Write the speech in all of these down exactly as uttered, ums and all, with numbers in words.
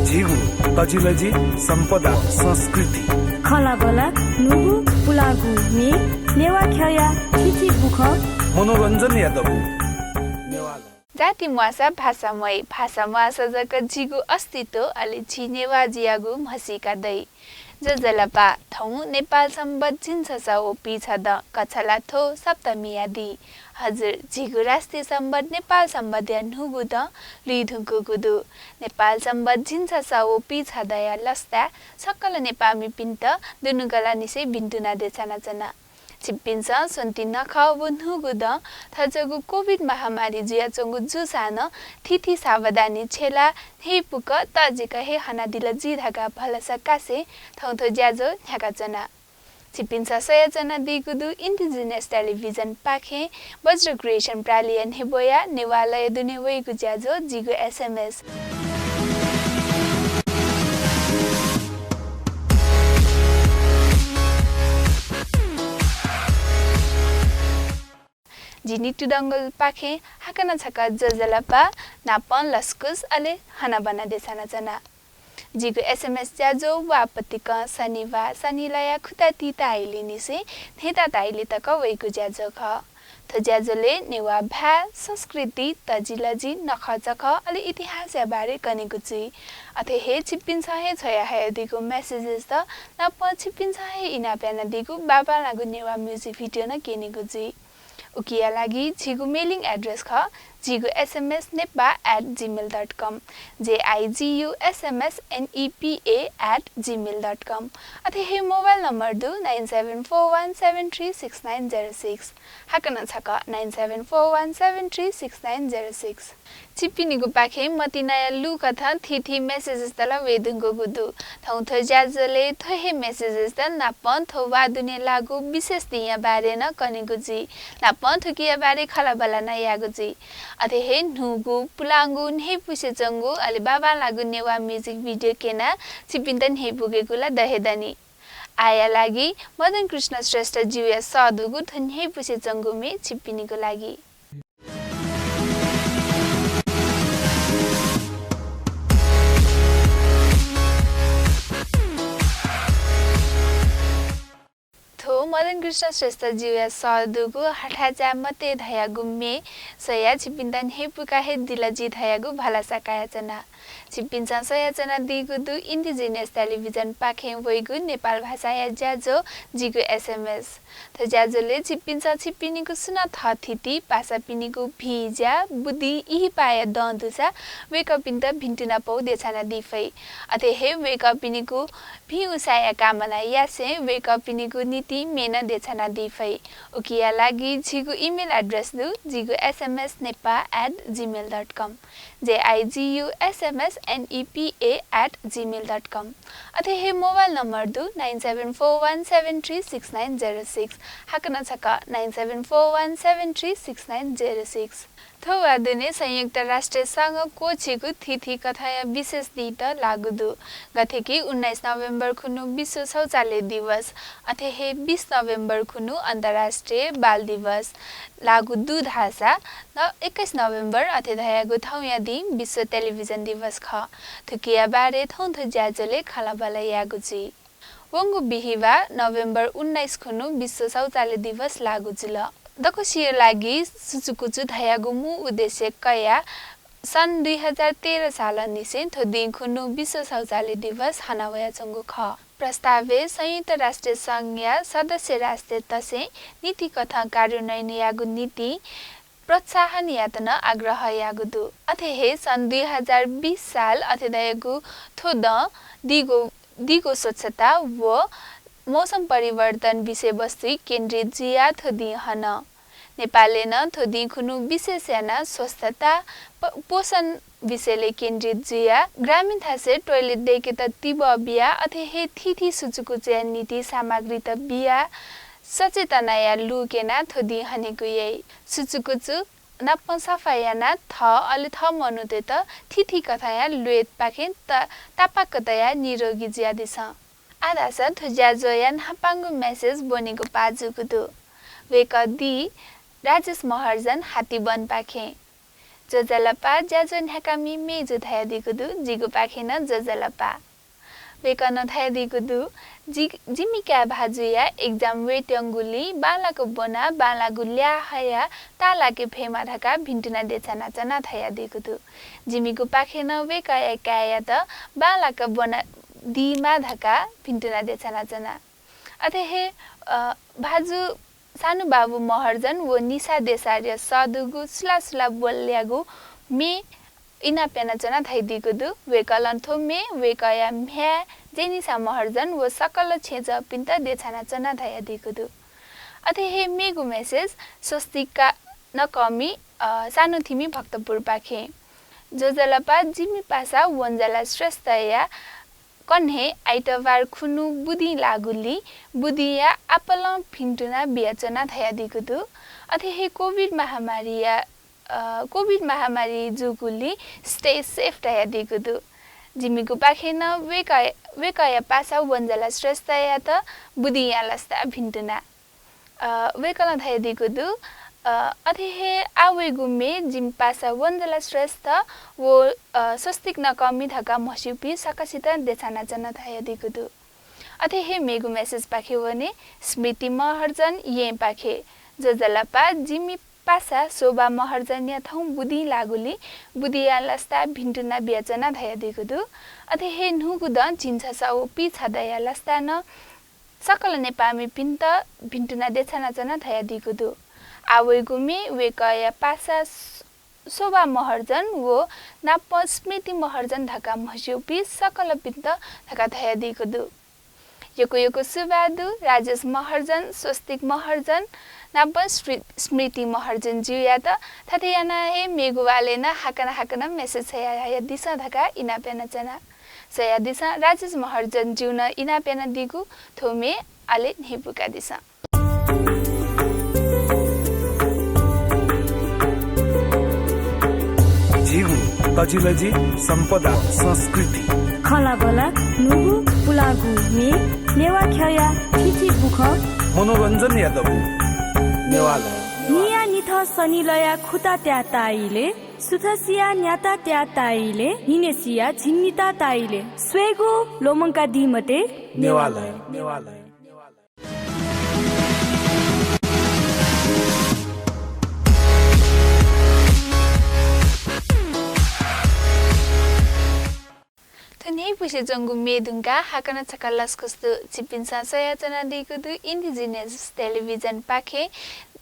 झीगु तजिलजि, सम्पदा, संस्कृति, खँल्हाबल्हा, न्हूगु पुलांगु म्ये, नेवाः ख्यःया थीथी बुखँ, मनोरञ्जनयात नेवाः जाति म्वाःसा भाषा म्वाइ, भाषा म्वाःसा जक झीगु अस्तित्व, अले झी नेवाः जुयागु म्हसीका दइ। ज्वजलपा, थौं नेपाल संवत् झिंछसः व पीछदँ, कछलाथ्व सप्तमीया दिं। हजुर, झीगु राष्ट्रिय संवत् नेपाल संवत्‌या न्हूगु दँ लुइधुंकूगु दु। नेपाल संवत् झिंछसः व पीछदँया लसताय् सकल नेपाःमिपिन्त दुनुगलंनिसें भिन्तुना देछानाच्वना। छिकपिन्सं स्वन्ति नखः व न्हूगु दँ थज्याःगु कोभिड महामारी जुयाच्वंगु जूसां नं थीथी सावधानी छ्यलाः न्ह्यइपुक तःजिक हे हनादिल जुइ धकाः भलसा कासें थौं थ्व ज्याझ्वः न्ह्याकाच्वना। छिकपिन्सं स्वयाच्वनादीगु दु Indigenous Television पाखें वज्र क्रिएसन प्रालिया न्ह्यब्वया नेवालय दुने वइगु ज्याझ्वः झीगु एसएमएस। जि नितु डंगोलपाखें हाकनं छकः ज्वजलपा, नापं लसकुस अले हनाबना देछानाच्वना। जिगु एसएमएस ज्याझ्वः व आपतिकं शनिबाः सनिलया खुता तिता आइलिनिसें न्हय्ता ताइलि तक वइगु ज्याझ्वः खः। थ्व ज्याझ्वलय् नेवाः भाय्, संस्कृति, तजिलजि, नखःचखः अले इतिहासया बारे कनेगु जुइ। अथे हे छिकपिन्सं हे छ्वयाहयादीगु मेसेजेसत नापं छिकपिन्सं हे इनाप यानादीगु बांबांलाःगु नेवाः म्युजिक भिडियो नं क्यनेगु जुइ। उकिया लागि झीगु मेलिङ एड्रेस खः, झीगु एसएमएस नेपाः at gmail dot com, J I G U S M S N E P A at gmail dot com। अथे हे मोबाइल नम्बर दु nine seven four one seven three six nine zero six। हाकनं छकः nine seven four one seven three six nine zero six। छिकपिनिगु पाखें मतिनाया लुकथं थीथी मेसेजेसत ला वयेधुंकूगु दु। थौं थ्व ज्याझ्वलय् थ्व हे मेसेजेसत नापं थ्व वा दुने लाःगु विशेष दिंया बारे नं कनेगु जुइ। नापं थुकिया बारे खँल्हाबल्हा नं यायेगु जुइ। अथे हे न्हूगु, पुलांगु, न्ह्यइपुसे च्वंगु अले बांबांलाःगु नेवाः म्युजिक भिडियो क्यनाः छिकपिन्त न्ह्यइपुकेगु ला द हे दनि। आःया लागि मदन कृष्ण श्रेष्ठ ज्यूया सः दुगु थ्व न्ह्यइपुसे च्वंगु म्ये छिकपिनिगु लागि। थ्व मदन कृष्ण श्रेष्ठ ज्यूया सः दुगु हथाय् चाये मते धयागु म्ये स्वयाः छिकपिन्त न्ह्यइपुका हे दिल जुइ धयागु भलसा कयाच्वना। छिकपिन्सं स्वयाच्वनादीगु दु Indigenous Television पाखें वइगु नेपाल भाषाया ज्याझ्वः जिगु एसएमएस। थ्व ज्याझ्वलय् छिकपिन्सं छिकपिनिगु सुनां थःथिति, पासापिनिगु भिंज्या, बुदिं, इहिपाया दँ दुसा वय्कःपिन्त भिन्तुना पौ देछानादी फइ। अथे हे वय्कःपिनिगु भिं उसाँय्या कामना यासें वय्कःपिनिगु निंतिं म्ये नं देछानादी फइ। उकिया लागि झीगु इमेल एड्रेस दु, जिगु एसएमएस नेपाः at gmail dot com। J I G U S M S N E P A at gmail dot com। अथे हे मोबाइल नम्बर दु, nine seven four one seven three six nine zero six। हाकनं छकः nine seven four one seven three six nine zero six। थ्व वा दुने संयुक्त राष्ट्र संघ क्वःछिगु थीथी कथंया विशेष दिंत लाःगु दु। गथे कि उन्नाइस नोभेम्बर खुन्हु विश्व शौचालय दिवस, अथे हे बीस नोभेम्बर खुन्हु अन्तर्राष्ट्रिय बाल दिवस लाःगु दु धाःसा नं एक्काइस नोभेम्बर अथे धयागु थौंया दिं विश्व टेलिभिजन दिवस खः। थुकिया बारे थौं थ्व ज्याझ्वलय् खँल्हाबल्हा यायेगु जुइ। वंगु बिहिबाः नोभेम्बर उन्नाइस खुन्हु विश्व शौचालय दिवस लाःगु जुल। दक्वसिया लागि सुचुकुचु धयागु मू उद्देश्य कयाः सन् दुई हजार तेह्र सालंनिसें थ्व दिं खुन्हु विश्व शौचालय दिवस हनावयाच्वंगु खः। प्रस्तावय् संयुक्त राष्ट्र संघया सदस्य राष्ट्रतय्सं नीतिकथं कार्यान्वयन यायेगु निंतिं प्रोत्साहन यायेत नं आग्रह याःगु दु। अथे हे सन् दुई हजार बीस साल अथे धयागु थ्व दँ दीगो, दीगो स्वच्छता व मौसम परिवर्तन विषयवस्तुइ केन्द्रित जुयाः थ्व दिं हन। नेपालय् नं थ्व दिं खुन्हु विशेष यानाः स्वस्थता, प-, पोषण विषयलय् केन्द्रित जुयाः ग्रामीण थासय् टोयलेट दय्केत तिबः बियाः अथे हे थीथी सुचुकुचुया निंतिं सामग्रीत बियाः सचेतनाया लु क्यनाः थ्व दिं हनेगु याइ। सुचुकुचु नापं सफा यानाः थः अले थः मनूतय्त थीथी कथंया ल्वय्पाखें त-, तापाक तयाः निरोगी जुयादिसँ। आः धाःसा थ्व ज्याझ्वःया न्हापांगु मेसेज ब्वनेगु पाः जूगु दु। वय्कः दी राजेश महर्जन हातिबनपाखें। ज्वजलपा, ज्याझ्वः न्ह्याकामि मेजु धयादीगु दु, जिगुपाखें नं ज्वजलपा। वय्कलं धयादीगु दु, जि-, जिमि काय् भाजुया exam वयेत्यंगुलिं बांलाक ब्वनाः बांलाःगु ल्याः हयाः ताःलाके फयेमा धकाः भिन्तुना देछानाच्वना धयादीगु दु। जिमिगुपाखें नं वय्कःया काय्‌यात बांलाक ब्वनादीमा धकाः भिन्तुना देछानाच्वना। अथे हे, अ, भाजु सानुबाबु महर्जन व निशा देशार्य सःदुगु सुला सुला ब्वल्यागु म्ये इनाप यानाच्वना धयादीगु दु। वय्कलं थ्व म्ये वय्कःया म्ह्याय् जेनिशा महर्जन व सकल छेँजःपिन्त देछानाच्वना धयादीगु दु। अथे हे मेगु message स्वस्तिका नकःमि, अ, सानुथिमि भक्तपुरपाखें। ज्वजलपा, जिमि पासा वंजला श्रेष्ठया कन्हय् आइतबार खुन्हु बुदिं लाःगुलिं बुदिंया आपालं भिन्तुना बियाच्वना धयादीगु दु। अथे हे COVID महामारीया, अ, COVID महामारी जूगुलिं stay safe धयादीगु दु। जिमिगुपाखें नं वय्कः-, वय्कःया पासा वंजला श्रेष्ठयात बुदिंया लसता भिन्तुना। अ, वय्कलं धयादीगु दु, अ, अथे हे आः वइगु म्ये जिमि पासा वंजला श्रेष्ठ व, अ, स्वस्तिक नकःमि धकाः म्हस्यूपिं सकसितं देछानाच्वना धयादीगु दु। अथे हे मेगु message पाखे वने स्मृति महर्जन येँपाखें। ज्वजलपा, जिमि पासा शोभा महर्जनया थौं बुदिं लाःगुलिं बुदिंया लसता भिन्तुना बियाच्वना धयादीगु दु। अथे हे न्हूगु दँ झिंछसः व पीछदँया लसता नं सकल नेपाःमिपिन्त भिन्तुना देछानाच्वना धयादीगु दु। आः वइगु म्ये वय्कःया पासा स-, शोभा महर्जन व नाप स्मृति महर्जन धकाः म्हस्यूपिं सकलपिन्त धकाः धयादीगु दु। यक्व यक्व सुभाय् दु राजेश महर्जन, स्वस्तिक महर्जन नाप स्मृ-, स्मृति महर्जन ज्यूयात। थथे यानाः हे मेगु वालय् नं हाकनं हाकनं message छ्वयाहयादिसँ धकाः इनाप यानाच्वना। स्वयादिसँ, राजेश महर्जन ज्यूं नं इनाप यानादीगु थ्व म्ये अले न्ह्यइपुकादिसँ। झीगु तजिलजि सम्पदा संस्कृति। खँल्हाबल्हा न्हूगु पुलांगु म्ये, नेवाः ख्यःया थीथी बुखँ। मनोरञ्जनया दबू नेवालय। न्हिया निथं सनिलया खुता त्याः ताइले, सुथसिया न्याता त्याः ताइले, न्हिनेसिया झिंनिता ताइले। स्वयेगु ल्वःमंकादी मते। नेवालय। थ्व न्ह्यइपुसे च्वंगु म्ये धुंकाः हाकनं छकः लसकुस दु। छिपिन्सं स्वयाच्वनादीगु दु Indigenous Television पाखें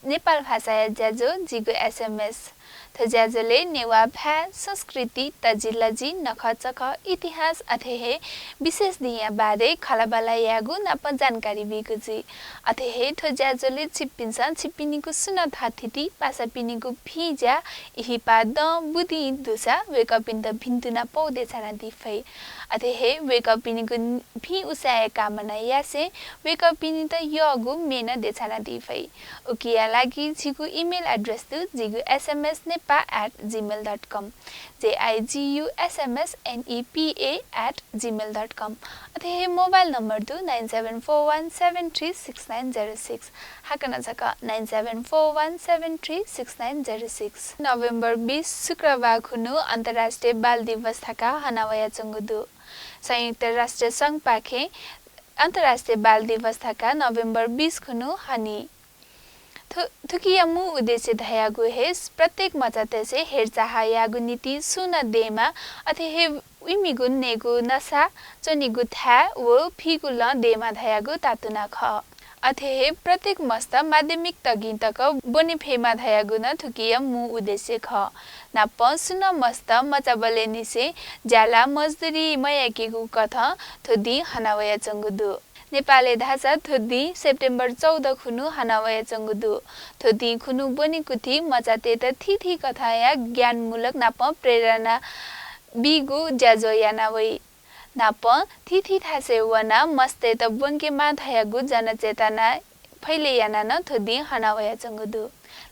नेपाल भाषाया ज्याझ्वः जिगु एसएमएस। थ्व ज्याझ्वलय् नेवाः भाय्, संस्कृति, तजिलजि, नखःचखः, इतिहास अथे हे विशेष दिंया बारे खँल्हाबल्हा यायेगु नाप जानकारी बीगु जुइ। अथे हे थ्व ज्याझ्वलय् छिपिन्सं छिपिनिगु सुं नं थःथिति, पासापिनिगु भिंज्या, इहिपा दँ, बुदिं दुसा वय्कःपिन्त भिन्तुना पौ देछानादी फइ। अथे हे वय्कःपिनिगु भिं उसाँय्‌या कामना यासें वय्कःपिनित यःगु म्ये नं देछानादी फइ। उकिया लागि झीगु email address दु, जिगु एसएमएस नेपाः at gmail dot com, J I G U S M S N E P A at gmail dot com। अथे हे mobile number दु, nine seven four one seven three six nine zero six। हाकनं छकः, nine seven four one seven three six nine zero six। November बीस शुक्रबार खुन्हु अन्तर्राष्ट्रिय बाल दिवस धकाः हनावयाच्वंगु दु। संयुक्त राष्ट्र संघपाखें अन्तर्राष्ट्रिय बाल दिवस धकाः नोभेम्बर बीस खुन्हु हनी। थु-, थुकिया मू उद्देश्य धयागु हे प्रत्येक मचातय्‌सं हेरचाह यायेगु निंतिं सुं नं दयेमा, अथे हे इमिगु नयेगु नसा, च्वनेगु थाय् व फीगु लँ दयेमा धयागु तातुना खः। अथे हे प्रत्येक मस्त माध्यमिक तगिं तक ब्वने फयेमा धयागु नं थुकिया मू उद्देश्य खः। नापं सुं नं मस्त मचाबलय्‌निसें ज्याला मजदुरी मयाकेगु कथं थ्व दिं हनावयाच्वंगु दु। नेपालय् धाःसा थ्व दिं सेप्टेम्बर चौध खुन्हु हनावयाच्वंगु दु। थ्व दिं खुन्हु ब्वनेकुथिं मचातय्‌त थीथी कथंया ज्ञानमूलक नापं प्रेरणा बीगु ज्याझ्वः याना वइ। नापं थीथी थासय् वनाः मस्तय्‌त ब्वंकेमाः धयागु जनचेतना फैले यानाः नं थ्व दिं हनावयाच्वंगु दु।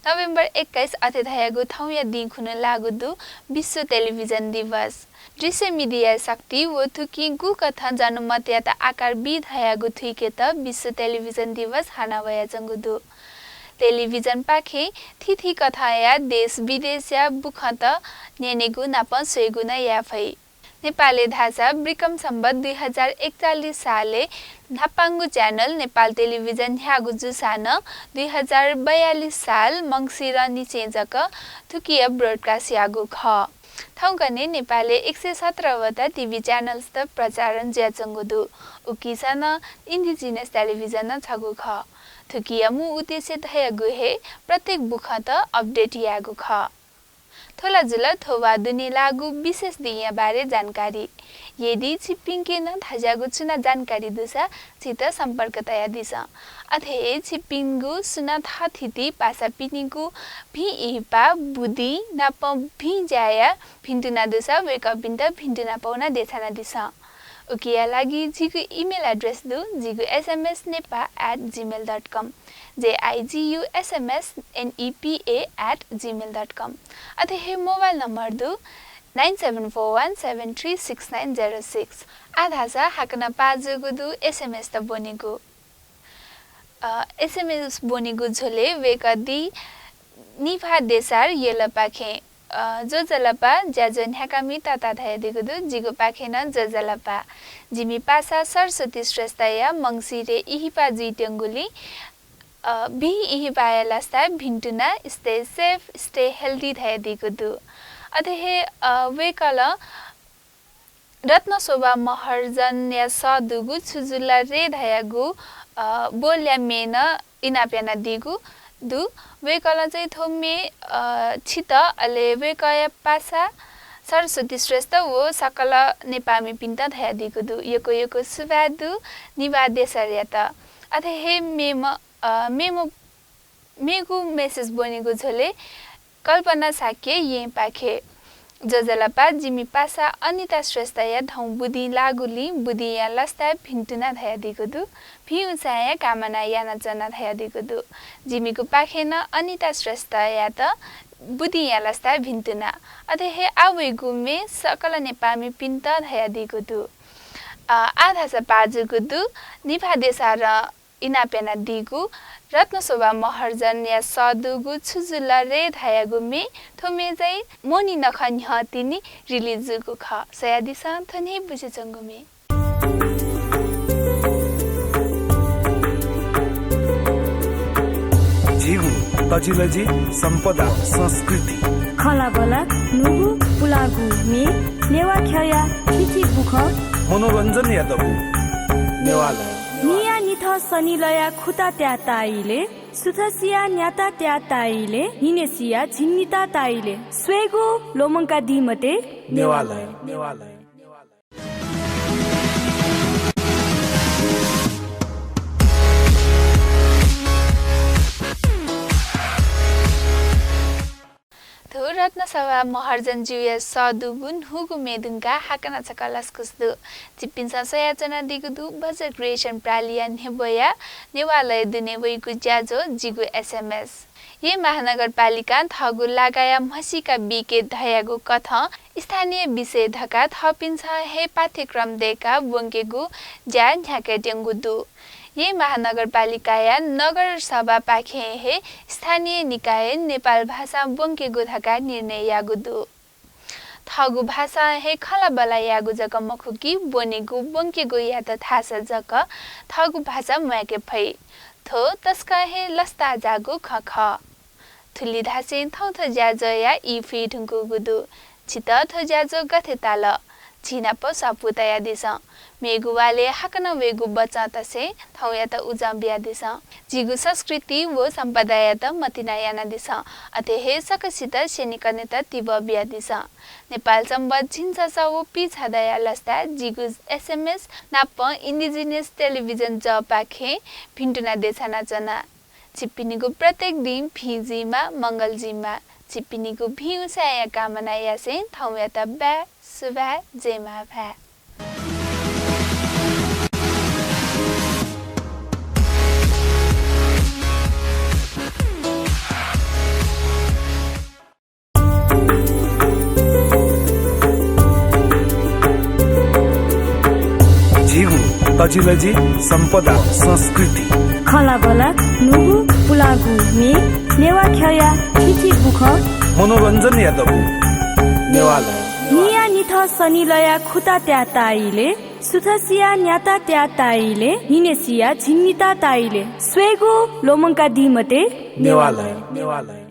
नोभेम्बर एक्काइस अथे धयागु थौंया दिं खुन्हु लाःगु दु विश्व टेलिभिजन दिवस। दृश्य मिडियाया शक्ति व थुकिं गुकथं जनमतयात आकार बी धयागु थुइकेत विश्व टेलिभिजन दिवस हनावयाच्वंगु दु। टेलिभिजनपाखें थीथी कथंया देश विदेशया बुखँत न्यनेगु नाप स्वयेगु नं याये फइ। नेपालय् धाःसा विक्रम सम्वत दुई हजार एकचालिस सालय् न्हापांगु च्यानल नेपाल टेलिभिजन न्ह्याःगु जूसां नं दुई हजार बयालिस साल मंसिरंनिसें जक थुकिया broadcast याःगु खः। थौंकन्हय् नेपालय् एक सय सत्र वटा टिभी च्यानल्सत प्रसारण जुयाच्वंगु दु। उकिसं नं indigenous टेलिभिजन नं छगू खः। थुकिया मू उद्देश्य धयागु हे प्रत्येक बुखँत update यायेगु खः। थ्व ला जुल थ्व वा दुने लाःगु विशेष दिंया बारे जानकारी। यदि छिकपिंके नं थज्याःगु छुं नं जानकारी दुसा छित सम्पर्क तयादिसँ। अथे हे छिकपिंगु सुनां थःथिति पासापिनिगु भिं इहिपा बुदिं नाप भिं ज्याया भिन्तुना दुसा वय्कःपिन्त भिन्तुना पौ नं देछानादिसँ। उकिया लागि जिगु email address दु, जिगु SMS नेपा at gmail dot com, जेआइजियुएसएमएस नेपा at gmail dot com। अथे हे मोबाइल नम्बर दु, nine seven four one seven three six nine zero six। आः धाःसा हाकनं पाः जूगु दु एसएमएसत ब्वनेगु। अ, एसएमएस ब्वनेगु झ्वलय् वय्कः दी निभा देसार यलपाखें, अ, ज्वजलपा ज्याझ्वः न्ह्याकामि ताता धयादीगु दु, जिगु पाखें नं ज्वजलपा। जिमि पासा सरस्वती श्रेष्ठया मंसिरय् इहिपा जुइत्यंगुलिं, अ, भिं इहिपाया लसताय् भिन्तुना, stay safe, stay healthy धयादीगु दु। अथे हे, अ, वय्कलं रत्नशोभा महर्जनया सः दुगु छु जुल रे धयागु, अ, बोलया म्ये नं इनाप यानादीगु दु। वय्कलं चाहिँ थ्व म्ये, अ, छित, अले वय्कःया पासा सरस्वती श्रेष्ठ व सकल नेपाःमिपिन्त धयादीगु दु। यक्व यक्व सुभाय् दु निभा देसारयात। अथे हे मेम्ह, अ, मेम्ह मेगु message ब्वनेगु झ्वलय् कल्पना शाक्य येँपाखें। ज्वजलपा, जिमि पासा अनिता श्रेष्ठया धौं बुदिं लाःगुलिं बुदिंया लसताय् भिन्तुना धयादीगु दु। भिं उसाँय्‌या कामना यानाच्वना धयादीगु दु। जिमिगु पाखें नं अनिता श्रेष्ठयात बुदिंया लसताय् भिन्तुना। अथे हे आः वइगु म्ये सकल नेपाःमिपिन्त धयादीगु दु। अ, आः धाःसा पाः जूगु दु निभा देसारं इनाप यानादीगु रत्नशोभा महर्जनया सः दुगु छु जुल रे धयागु म्ये। थ्व म्ये चाहिँ मोहनी नखः न्ह्यः तिनि release जूगु खः। स्वयादिसँ, थ्व न्ह्यः बुझे च्वंगु म्ये। झीगु तजिलजि सम्पदा संस्कृति। खँल्हाबल्हा, न्हूगु पुलांगु म्ये, नेवाः ख्यःया थीथी बुखँ। मनोरञ्जनया दबू नेवालय। न्हियान्हिथं सनिलया खुता त्याताइले, सुथसिया न्याता त्याताइले, न्हिनेसिया झिंनिता ताइले, स्वयेगु ल्वःमंकादी मते नेवालय। थ्व रत्नशोभा महर्जनजुया सः दुगु न्हूगु म्ये धुंकाः हाकनं छकः लसकुस दु। छिकपिन्सं स्वयाच्वनादीगु दु बज्र क्रिएसन प्रालिया न्ह्यब्वया नेवालय दुने वइगु ज्याझ्वः जिगु एसएमएस। येँ महानगरपालिकां थःगु लागाया म्हसीका बीके धयागु कथं स्थानीय विषय धकाः थःपिन्सं हे पाठ्यक्रम दय्काः ब्वंकेगु ज्या न्ह्याकायेत्यंगु दु। येँ महानगरपालिकाया नगरसभापाखें हे स्थानीय निकायय् नेपाल भाषां ब्वंकेगु धकाः निर्णय याःगु दु। थःगु भाषां हे खँल्हाबल्हा यायेगु जक मखु कि ब्वनेगु ब्वंकेगुयात धाःसा जक थःगु भाषा म्वायेके फइ। थ्व तसकं हे लसताःजाःगु खँ खः। थुलि धासें थौं थ्व ज्याझ्वःया ई फुइ धुंकूगु दु। छितः थ्व ज्याझ्वः गथे ताल? झी नाप स्वापू तयादिसँ। मेगु वालय् हाकनं वयेगु बचं तसें थौंयात उजं बियादिसँ। झीगु संस्कृति व सम्पदायात मतिना यानादिसँ। अथे हे सकसित स्यनेकनेत तिबः बियादिसँ। नेपाल संवत् झिंछसः व पीछदँया लसताय् जिगु एसएमएस नापं Indigenous Television जःपाखें भिन्तुना देछानाच्वना। छिकपिनिगु प्रत्येक दिं भिं जुइमा, मंगल जुइमा। छिकपिनिगु भिं उसाँय्‌या कामना यासें थौंयात बाय्, सुभाय्, जय मांभाय्। झीगु तजिलजि, सम्पदा, संस्कृति, खँल्हाबल्हा, न्हूगु पुलांगु म्ये, नेवाः ख्यःया थीथी बुखँ, मनोरञ्जनया दबू। नेवालय। न्हिया निथं सनिलया खुता त्याः ताः इलय्, सुथसिया न्याता त्याः ताः इलय्, न्हिनय्सिया झिंनिता ताः इलय्। स्वयेगु ल्वःमंकादी मते। नेवालय। नेवालय।